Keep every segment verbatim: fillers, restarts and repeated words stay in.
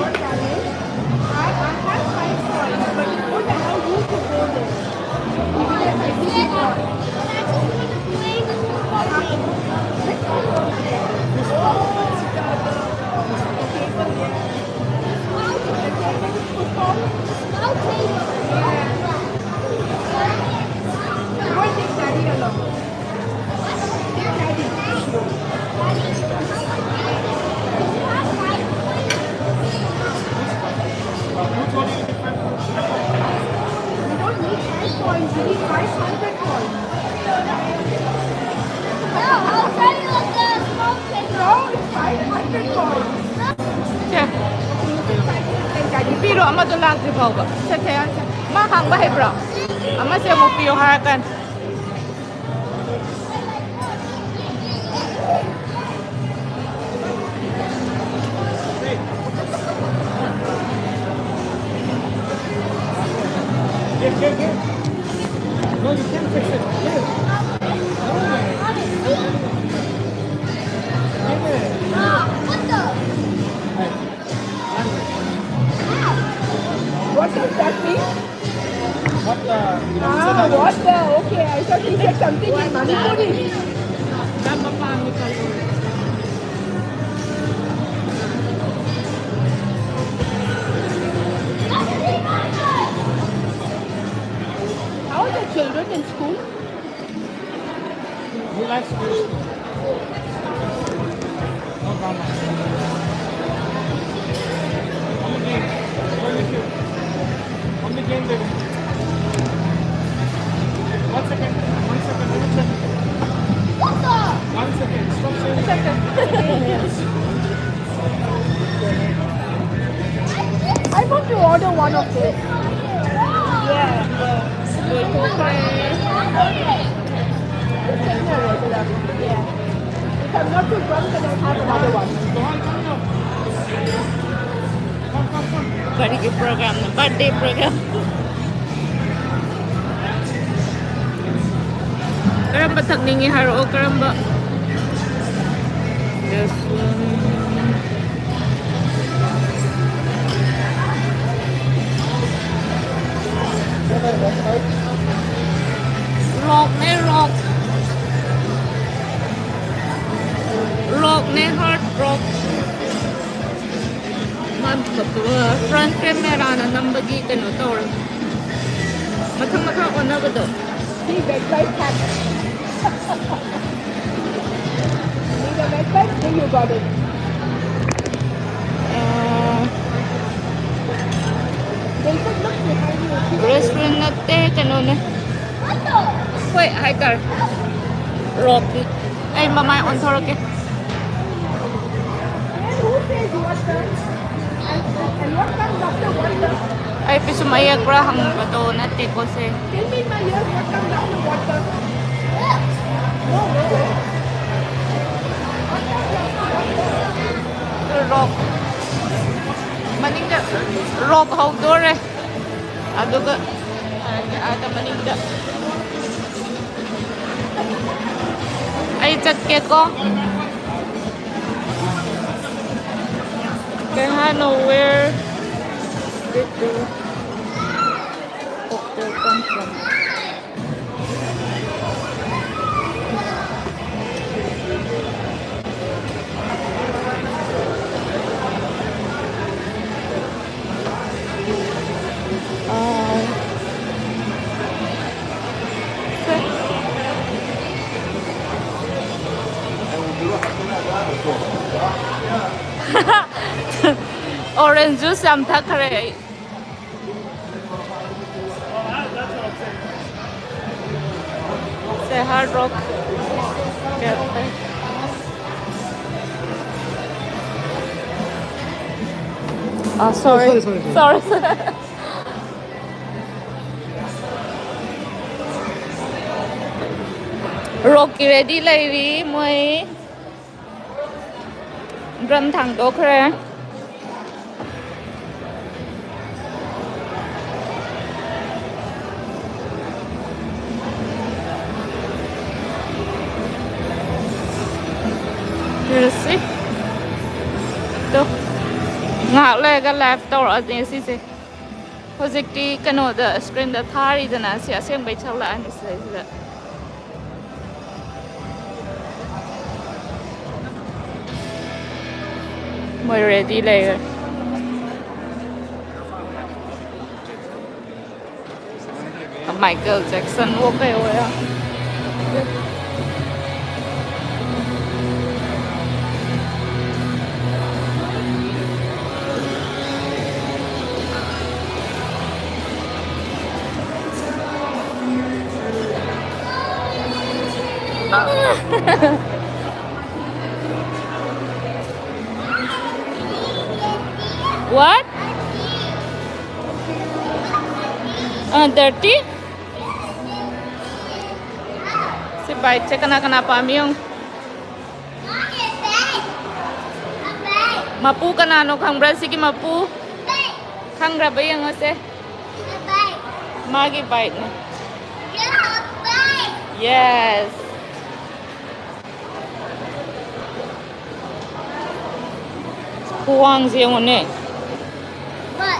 I, I have five points, but you don't allow you to go there. Even if I give you one. You don't need five points, you need five hundred points. No, I'll tell you the small thing. No, it's five hundred points. ꯁꯦ, ꯅꯨꯄꯤꯔꯣ ꯑꯃꯗꯣ ꯂꯥꯛꯇ꯭ꯔꯤ ꯐꯥꯎꯕ꯫ ꯁꯦ, ꯁꯦ, ꯁꯦ꯫ ꯃꯥ ꯍꯥꯡꯕ ꯍꯩꯕ꯭ꯔꯣ? ꯑꯃꯁꯦ ꯑꯃꯨꯛ ꯄꯤꯌꯣ ꯍꯥꯏꯔꯛꯀꯅꯤ꯫ Give, give, give. No, you can't fix it. Give. Give it. What does that mean? What the? Ah, what the? Okay, I thought he said something in Manipuri. How are the children in school? Who likes to do school? No drama. Only game. Only game. Only game, baby. One second. One second. Let me check. One second. Stop saying. It's okay. I want to order one of this. Yeah, yeah. Just take me a regular. Yeah. If I'm not too drunk, then I'll have another one. ꯀꯔꯤꯒꯤ program ꯅꯣ? Birthday program. ꯀꯔꯝꯕ ꯊꯛꯅꯤꯡꯉꯤ ꯍꯥꯏꯔꯛꯑꯣ, ꯀꯔꯝꯕ? This one. Front ꯀꯦꯃꯦꯔꯥꯅ ꯅꯝꯕꯒꯤ ꯀꯩꯅꯣ ꯇꯧꯔꯦ꯫ ꯃꯊꯪ ꯃꯊꯪ ꯑꯣꯟꯅꯕꯗꯣ꯫ See, that's why it's happening. Need a backpack? There you got it. They said, "Look behind you." Restaurant ꯅꯠꯇꯦ, ꯀꯩꯅꯣꯅꯦ꯫ ꯍꯣꯏ, ꯍꯥꯏꯇꯥꯔꯦ꯫ ꯔꯣꯛꯀꯤ꯫ ꯑꯩ ꯃꯃꯥꯏ ꯑꯣꯟꯊꯣꯔꯛꯀꯦ꯫ And who says water? And, and what comes after water? ꯑꯩ ꯄꯤꯁꯨꯝ ꯑꯌꯦꯛꯄ꯭ꯔꯥ ꯍꯪꯕꯗꯣ ꯅꯠꯇꯦꯀꯣ ꯁꯦ꯫ Tell me in my ear what comes after water. No, no, no. Rock. ꯃꯅꯤꯡꯗ rock ꯍꯧꯗꯣꯔꯦ꯫ ꯑꯗꯨꯒ ꯑꯥꯗ ꯃꯅꯤꯡꯗ ꯑꯩ ꯆꯠꯀꯦꯀꯣ꯫ ꯀꯩ ꯍꯥꯏꯅꯣ? Where did the cocktail come from? Orange juice ꯌꯥꯝ ꯊꯛꯈ꯭ꯔꯦ ꯑꯩ꯫ ꯁꯦ, Hard Rock Cafe. ꯑꯥ, sorry. Sorry, sorry, sorry. Sorry, sorry. ꯔꯣꯛꯀꯤ ꯔꯦꯗꯤ ꯂꯩꯔꯤ ꯃꯣꯏ꯫ ꯗ꯭ꯔꯝ ꯊꯥꯡꯗꯣꯛꯈ꯭ꯔꯦ꯫ We'll see. ꯇꯨ, ꯉꯥꯏꯍꯥꯛ ꯂꯩꯔꯒ ꯂꯥꯏꯚ ꯇꯧꯔꯛꯑꯅꯤ ꯁꯤꯁꯦ꯫ ꯍꯧꯖꯤꯛꯇꯤ ꯀꯩꯅꯣꯗ, ꯁ꯭ꯀ꯭ꯔꯤꯟꯗ ꯊꯥꯔꯤꯗꯅ, ꯁꯤ ꯑꯁꯦꯡꯕꯩ ꯁꯛꯂꯛꯑꯅꯤ ꯁꯤꯗꯩꯁꯤꯗ꯫ ꯃꯣꯏ ꯔꯦꯗꯤ ꯂꯩꯔꯦ꯫ Michael Jackson वो पे हो या। What? Uh, dirty? ꯁꯤ bike ꯁꯦ ꯀꯅꯥ ꯀꯅꯥ ꯄꯥꯝꯃꯤ ꯌꯦꯡꯉꯨ꯫ ꯃꯄꯨ ꯀꯅꯥꯅꯣ ꯈꯪꯕ꯭ꯔꯥ? ꯁꯤꯒꯤ ꯃꯄꯨ ꯈꯪꯈ꯭ꯔꯕ ꯌꯦꯡꯉꯁꯦ꯫ ꯃꯥꯒꯤ bike ꯅꯦ꯫ Yes꯫ ꯈꯨꯋꯥꯡꯁꯦ ꯌꯦꯡꯉꯨꯅꯦ꯫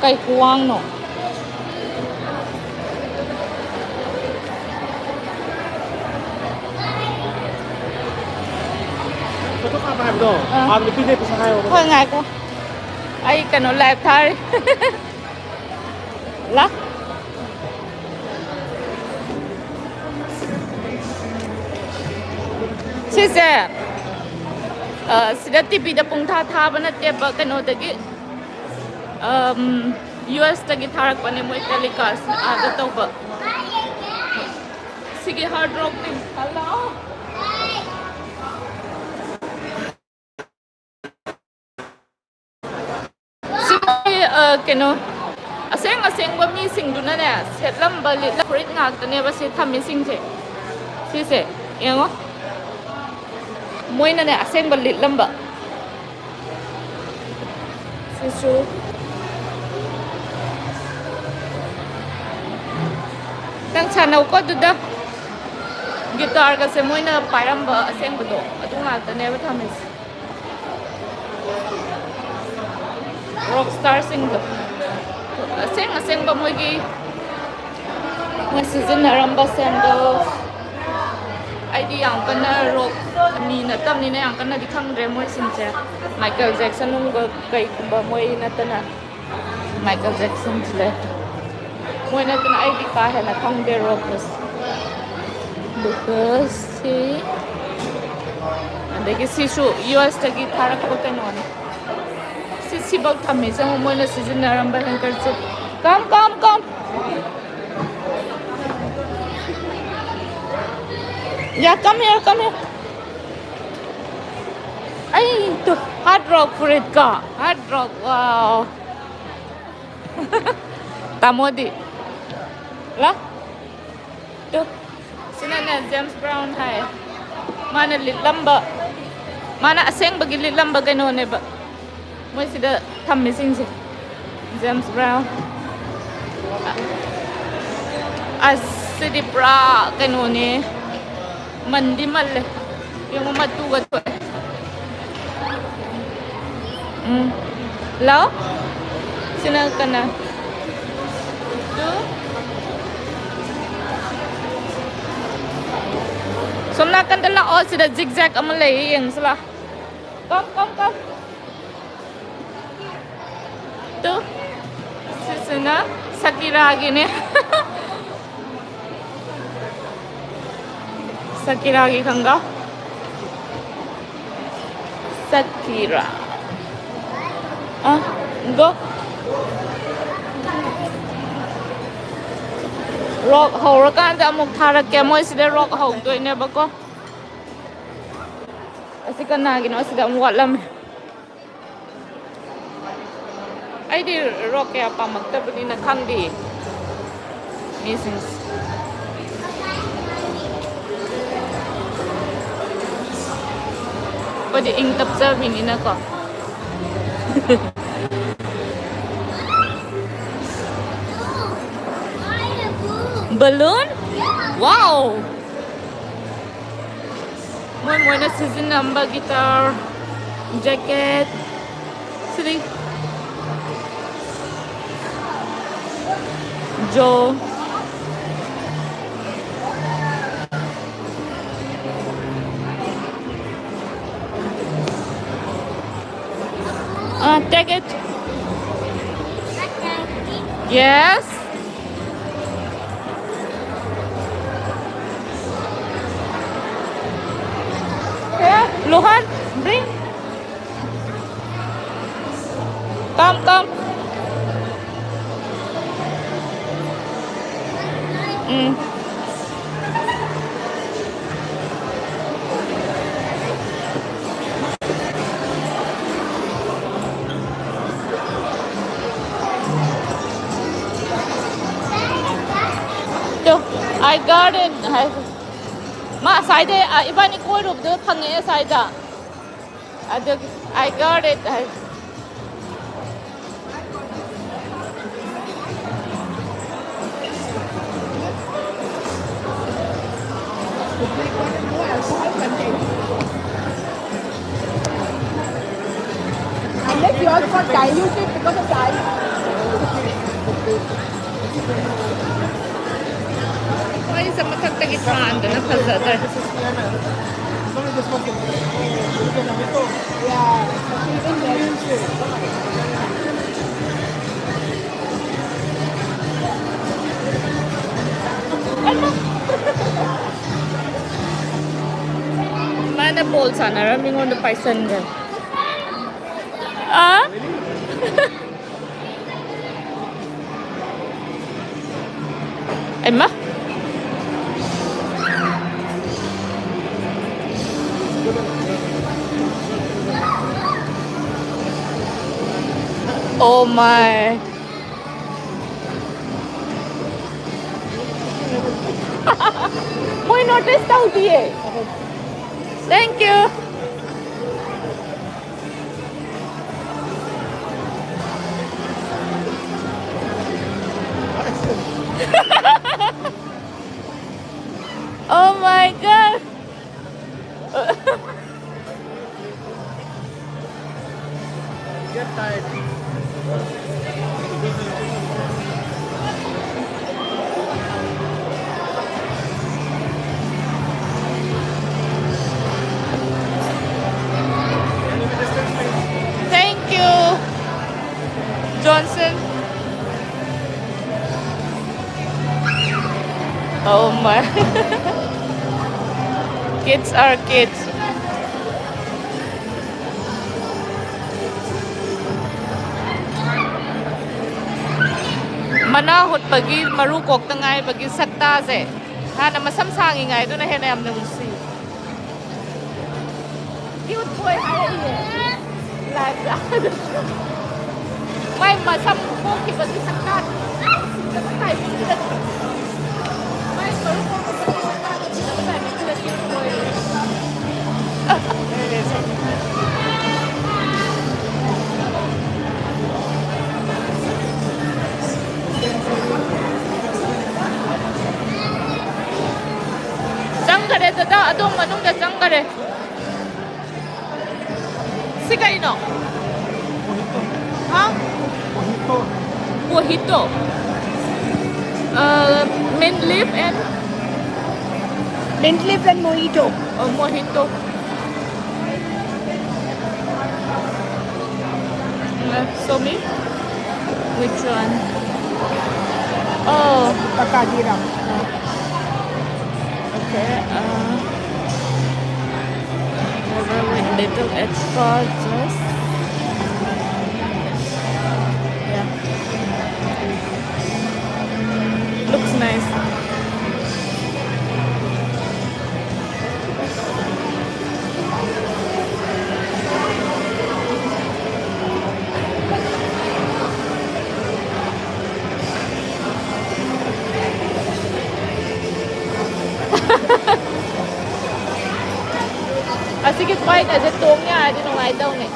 ꯀꯩ ꯈꯨꯋꯥꯡꯅꯣ? ꯐꯣꯇꯣ ꯀꯥꯞꯄ ꯍꯥꯏꯕꯗꯣ? ꯑꯥ꯫ ꯑꯥ, ꯅꯨꯄꯤꯗꯩ ꯄꯩꯁꯥ ꯍꯥꯏꯌꯣ꯫ ꯍꯣꯏ, ꯉꯥꯏꯈꯣ꯫ ꯑꯩ ꯀꯩꯅꯣ live ꯊꯥꯔꯤ꯫ ꯂꯥ꯫ ꯁꯤꯁꯦ, ꯑ, ꯁꯤꯗ ꯇꯤꯚꯤꯗ ꯄꯨꯡꯊꯥ ꯊꯥꯕ ꯅꯠꯇꯦꯕ, ꯀꯩꯅꯣꯗꯒꯤ, ꯑꯝ, ꯌꯨ ꯑꯦꯁꯇꯒꯤ ꯊꯥꯔꯛꯄꯅꯦ ꯃꯣꯏ telecast ꯑꯥꯗ ꯇꯧꯕ꯫ ꯁꯤꯒꯤ Hard Rock ꯇꯤ ꯍꯜꯂꯣ꯫ ꯁꯤꯒꯤ, ꯑ, ꯀꯩꯅꯣ, ꯑꯁꯦꯡ ꯑꯁꯦꯡꯕ ꯃꯤꯁꯤꯡꯗꯨꯅꯅꯦ, ꯁꯦꯠꯂꯝꯕ, ꯂꯤꯠꯂꯝꯕ ꯐꯨꯔꯤꯠ ꯉꯥꯛꯇꯅꯦꯕ ꯁꯤ ꯊꯝꯃꯤꯁꯤꯡꯁꯦ꯫ ꯁꯤꯁꯦ, ꯌꯦꯡꯉꯣ꯫ ꯃꯣꯏꯅꯅꯦ, ꯑꯁꯦꯡꯕ ꯂꯤꯠꯂꯝꯕ꯫ ꯁꯤꯁꯨ꯫ ꯅꯪ ꯁꯥꯟꯅꯧꯀꯣ ꯑꯗꯨꯗ꯫ Guitar ꯒꯁꯦ ꯃꯣꯏꯅ ꯄꯥꯏꯔꯝꯕ ꯑꯁꯦꯡꯕꯗꯣ, ꯑꯗꯨ ꯉꯥꯛꯇꯅꯦꯕ ꯊꯝꯃꯤꯁꯦ꯫ Rock star ꯁꯤꯡꯗꯣ꯫ ꯑꯁꯦꯡ ꯑꯁꯦꯡꯕ ꯃꯣꯏꯒꯤ, ꯃꯣꯏ ꯁꯤꯖꯤꯟꯅꯔꯝꯕ sandal꯫ ꯑꯩꯗꯤ ꯌꯥꯝ ꯀꯟꯅ rock ꯃꯤ ꯅꯠꯇꯕꯅꯤꯅ ꯌꯥꯝ ꯀꯟꯅꯗꯤ ꯈꯪꯗ꯭ꯔꯦ ꯃꯣꯏꯁꯤꯡꯁꯦ꯫ Michael Jackson ꯒꯨꯝꯕ ꯀꯩꯒꯨꯝꯕ ꯃꯣꯏ ꯅꯠꯇꯅ꯫ Michael Jackson ꯁꯨ ꯂꯩ꯫ ꯃꯣꯏ ꯅꯠꯇꯅ ꯑꯩꯗꯤ ꯀꯥ ꯍꯦꯟꯅ ꯈꯪꯗꯦ ꯔꯣꯛꯁ꯫ ꯑꯗꯨꯒ ꯁꯤ, ꯑꯗꯒꯤ ꯁꯤꯁꯨ ꯌꯨ ꯑꯦꯁꯇꯒꯤ ꯊꯥꯔꯛꯄ ꯀꯩꯅꯣꯅꯦ꯫ ꯁꯤ ꯁꯤꯐꯥꯎ ꯊꯝꯃꯤꯁꯦ ꯑꯃꯨꯛ ꯃꯣꯏꯅ ꯁꯤꯖꯤꯟꯅꯔꯝꯕ ꯍꯦꯡꯀꯔꯁꯤꯞ꯫ Come, come, come. Yeah, come here, come here. ꯑꯩ ꯇꯨ ꯍꯥꯔꯠ ꯔꯣꯛ ꯐꯨꯔꯤꯠꯀ ꯍꯥꯔꯠ ꯔꯣꯛ, wow. ꯇꯥꯃꯣꯗꯤ? ꯂꯥ? ꯇꯨ, ꯁꯤꯅꯅꯦ ꯖꯦꯝꯁ ꯕ꯭ꯔꯥꯎꯟ ꯍꯥꯏ꯫ ꯃꯥꯅ ꯂꯤꯠꯂꯝꯕ, ꯃꯥꯅ ꯑꯁꯦꯡꯕꯒꯤ ꯂꯤꯠꯂꯝꯕ ꯀꯩꯅꯣꯅꯦꯕ꯫ ꯃꯣꯏ ꯁꯤꯗ ꯊꯝꯃꯤꯁꯤꯡꯁꯦ꯫ James brown. ꯑꯁ, ꯁꯤꯗꯤ ꯄꯨꯔꯥ ꯀꯩꯅꯣꯅꯦ꯫ ꯃꯟꯗꯤ ꯃꯜꯂꯦ꯫ ꯌꯦꯡꯉꯨ, ꯃꯇꯨꯒ ꯊꯣꯛꯑꯦ꯫ ꯎꯝ꯫ ꯂꯥꯎ꯫ ꯁꯤꯅ ꯀꯅꯥ? ꯇꯨ꯫ ꯁꯣꯝ ꯅꯥꯀꯟꯗ ꯂꯥꯛꯑꯣ, ꯁꯤꯗ zigzag ꯑꯃ ꯂꯩꯌꯦ, ꯌꯦꯡꯉꯨꯁꯤ ꯂꯥꯎ꯫ Come, come, come. ꯇꯨ, ꯁꯤꯁꯤꯅ ꯁꯀꯤꯔꯥꯒꯤꯅꯦ꯫ ꯁꯀꯤꯔꯥꯒꯤ ꯈꯪꯒꯥꯎ꯫ ꯁꯀꯤꯔꯥ꯫ ꯑ, go. ꯔꯣꯛ ꯍꯧꯔꯀꯥꯟꯗ ꯑꯃꯨꯛ ꯊꯥꯔꯛꯀꯦ꯫ ꯃꯣꯏ ꯁꯤꯗ ꯔꯣꯛ ꯍꯧꯗꯣꯏꯅꯦꯕꯀꯣ꯫ ꯑꯁꯤ ꯀꯅꯥꯒꯤꯅꯣ? ꯑꯁꯤꯗ ꯑꯃꯨꯛ ꯋꯥꯠꯂꯝꯃꯦ꯫ ꯑꯩꯗꯤ ꯔꯣꯛ ꯀꯌꯥ ꯄꯥꯝꯃꯛꯇꯕꯅꯤꯅ ꯈꯪꯗꯦ ꯃꯤꯁꯤꯡꯁꯦ꯫ ꯑꯩꯈꯣꯏꯗꯤ ꯏꯪ ꯇꯞꯆꯕꯤꯅꯤꯅꯀꯣ꯫ Balloon? Wow! ꯃꯣꯏ ꯃꯣꯏꯅ ꯁꯤꯖꯤꯟꯅꯔꯝꯕ ꯒꯤꯇꯥꯔ, ꯖꯦꯀꯦꯠ, ꯁꯤꯗꯤ ꯖꯣ꯫ Uh, take it. Yes. Luhan, bring. Come, come. Mm. ꯇꯨ, I got it. ꯃꯥ ꯑꯁꯥꯏꯗ, ꯑ, ꯏꯕꯥꯅꯤ ꯀꯣꯏꯔꯨꯕꯗꯣ ꯐꯪꯉꯛꯑꯦ ꯑꯁꯥꯏꯗ꯫ ꯑꯗꯨꯒꯤ, "I got it" high. Unless yours got diluted because of the ice. ꯃꯩꯁꯦ ꯃꯊꯛꯇꯒꯤ ꯊꯥꯟꯗꯅ ꯐꯖꯗ꯭ꯔꯦ꯫ ꯃꯥꯅ ꯕꯣꯜ ꯁꯥꯟꯅꯔ ꯃꯤꯉꯣꯟꯗ ꯄꯥꯏꯁꯟꯈ꯭ꯔꯦ꯫ ꯑꯥ? ꯑꯩꯃ꯫ Oh my. ꯃꯣꯏ ꯅꯣꯇꯤꯁ ꯇꯧꯗꯤꯌꯦ꯫ Thank you. Oh my God. Thank you, Johnson. Oh my. Kids are kids. ꯃꯅꯥ ꯍꯨꯠꯄꯒꯤ ꯃꯔꯨ ꯀꯣꯛꯇ ꯉꯥꯏꯕꯒꯤ ꯁꯛꯇꯥꯁꯦ꯫ ꯍꯥꯟꯅ ꯃꯁꯝ ꯁꯥꯡꯉꯤꯉꯥꯏꯗꯨꯅ ꯍꯦꯟꯅ ꯌꯥꯝ ꯅꯨꯡꯁꯤ꯫ Cute boy ꯍꯥꯏꯔꯛꯏꯅꯦ꯫ Live ꯗ꯫ ꯃꯥꯏ ꯃꯁꯝ ꯀꯣꯛꯈꯤꯕꯒꯤ ꯁꯛꯇꯥꯗꯣ꯫ ꯑꯁ! ꯁꯤꯗꯕ timing ꯁꯤꯗ꯫ ꯃꯥꯏ ꯃꯔꯨ ꯀꯣꯛꯈꯤꯕꯒꯤ ꯁꯛꯇꯥꯗꯣ ꯁꯤꯗꯕ timing ꯁꯤꯗ cute boy꯫ ꯆꯪꯈꯔꯦ ꯗꯗꯥ, ꯑꯗꯣꯝ ꯃꯅꯨꯡꯗ ꯆꯪꯈꯔꯦ꯫ ꯁꯤ ꯀꯩꯅꯣ? ꯍꯥ? Mojito. Uh, mint leaf and Mint leaf and mojito. Oh, mojito. Uh, show me. Which one? Oh. Takagi ram. Okay. Uh, flavor with little extra zest. Yeah. Looks nice. ꯑꯁꯤꯒꯤ paid ꯑꯁꯦ ꯇꯣꯡ ꯌꯥꯔꯗꯤ ꯅꯨꯡꯉꯥꯏꯗꯧꯅꯦ꯫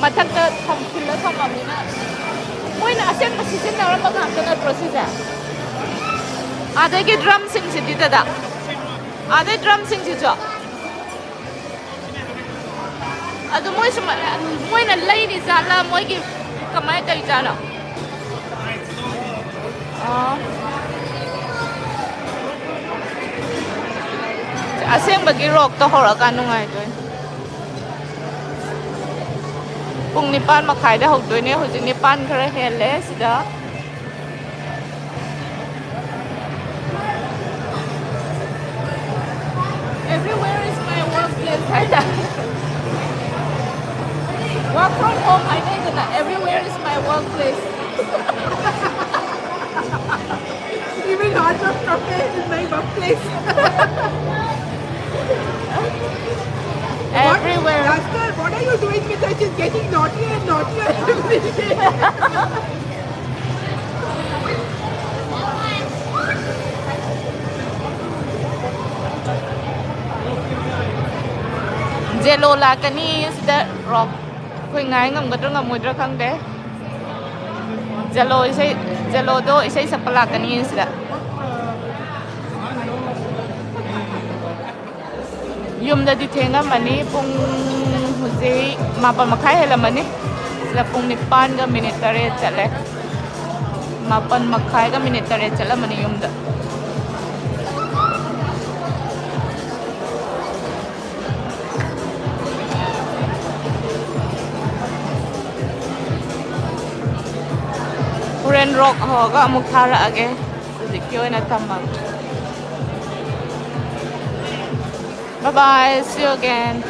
ꯃꯊꯛꯇ ꯊꯝ-, ꯈꯤꯜꯂ ꯊꯝꯃꯕꯅꯤꯅ꯫ ꯃꯣꯏꯅ ꯑꯁꯦꯡꯕ ꯁꯤꯖꯤꯟꯅꯔꯝꯕ ꯉꯥꯛꯇ ꯅꯠꯇ꯭ꯔꯣ ꯁꯤꯁꯦ? ꯑꯗꯒꯤ ꯗ꯭ꯔꯝꯁꯤꯡꯁꯤꯗꯤ ꯗꯗꯥ? ꯑꯗꯩ ꯗ꯭ꯔꯝꯁꯤꯡꯁꯤꯁꯨ? ꯑꯗꯨ ꯃꯣꯏꯁꯨ ꯃ-, ꯃꯣꯏꯅ ꯂꯩꯔꯤ ꯖꯥꯠꯂ? ꯃꯣꯏꯒꯤ ꯀꯃꯥꯏꯅ ꯇꯧꯔꯤ ꯖꯥꯠꯅꯣ? ꯑꯣ꯫ ꯑꯁꯦꯡꯕꯒꯤ ꯔꯣꯛꯇꯣ ꯍꯧꯔꯛꯑꯀꯥꯟ ꯅꯨꯡꯉꯥꯏꯗꯣꯏꯅꯤ꯫ ꯄꯨꯡ ꯅꯤꯄꯥꯟ ꯃꯈꯥꯏꯗ ꯍꯧꯗꯣꯏꯅꯦ, ꯍꯧꯖꯤꯛ ꯅꯤꯄꯥꯟ ꯈꯔ ꯍꯦꯜꯂꯦ ꯁꯤꯗ꯫ Everywhere is my workplace ꯍꯥꯏꯇꯥꯔꯦ꯫ Work from home ꯍꯥꯏꯅꯩꯗꯅ, everywhere is my workplace꯫ Even Hard Rock Cafe is my workplace. Everywhere. What, Master, what are you doing with us? It's getting naughtier and naughtier every day. Jello ꯂꯥꯛꯀꯅꯤ ꯁꯤꯗ, rock. ꯑꯩꯈꯣꯏ ꯉꯥꯏ ꯉꯝꯒꯗ꯭ꯔꯥ ꯉꯝꯃꯣꯏꯗ꯭ꯔꯥ ꯈꯪꯗꯦ꯫ Jello ꯏꯁꯩ, Jelloꯗꯣ ꯏꯁꯩ ꯁꯛꯄ ꯂꯥꯛꯀꯅꯤ ꯁꯤꯗ꯫ ꯌꯨꯝꯗꯗꯤ ꯊꯦꯡꯉꯝꯃꯅꯤ, ꯄꯨꯡ ꯍꯧꯖꯤꯛ ꯃꯥꯄꯜ ꯃꯈꯥꯏ ꯍꯦꯜꯂꯝꯃꯅꯤ꯫ ꯁꯤꯗ ꯄꯨꯡ ꯅꯤꯄꯥꯟꯒ ꯃꯤꯅꯤꯠ ꯇꯔꯦꯠ ꯆꯠꯂꯦ꯫ ꯃꯥꯄꯜ ꯃꯈꯥꯏꯒ ꯃꯤꯅꯤꯠ ꯇꯔꯦꯠ ꯆꯠꯂꯝꯃꯅꯤ ꯌꯨꯝꯗ꯫ ꯍꯣꯔꯦꯟ ꯔꯣꯛ ꯍꯧꯔꯒ ꯑꯃꯨꯛ ꯊꯥꯔꯛꯑꯒꯦ꯫ ꯍꯧꯖꯤꯛꯀꯤ ꯑꯣꯏꯅ ꯊꯝꯃꯒꯦ꯫ Bye bye, see you again.